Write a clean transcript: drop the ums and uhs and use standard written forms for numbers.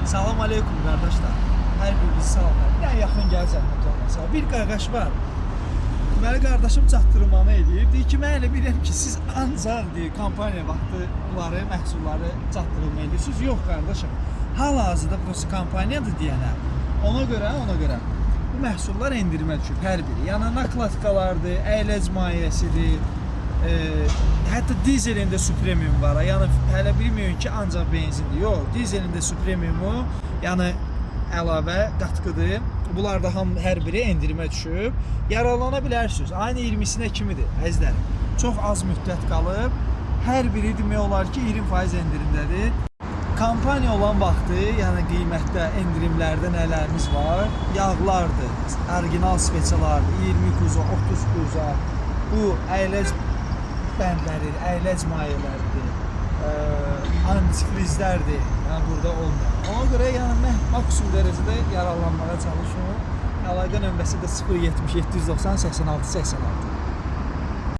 Salam aleykum qardaşlar. Hər birinizi salamlayıram. Bir dənə yaxın gəl zəhmət olmasa. Bir qardaş var. Deməli qardaşım çatdırmanı eləyib. Deyir ki, mən elə bilirəm ki, siz ancaq deyir kampaniya vaxtı bunları, məhsulları çatdırılma edirsiniz. Yox qardaşım. Hal-hazırda burası kampaniyadır deyənə. Ona görə bu məhsullar endirimə düşüb hər biri. Yəni nakladkalardır, əyləc mayesidir, hətta dizelin də Supremium var. Yəni hələ bilməyin ki, ancaq benzindir. Yox, dizelin də Supremiumu, yəni əlavə qatqıdır. Bunlar da ham hər biri endirimə düşüb. Yararlana bilərsiniz. Ayın 20-sinə kimidir, əzizlərim. Çox az müddət qalıb. Hər biri demək olar ki, 20% endirimdədir. Kampaniya olan vaxtı, yəni qiymətdə, endirimlərdə nələrimiz var? Yağlardır, orijinal sveçalardır, 20 kuza, 30 kuza. Bu əyləc bəndləri, əyləc mayələridir, antifrizlərdir. Yəni burada olmayan. Ona görə yəni mən maksimum dərəcədə yararlanmağa çalışın. Əlaqə nömrəsi də 077 190 86 86.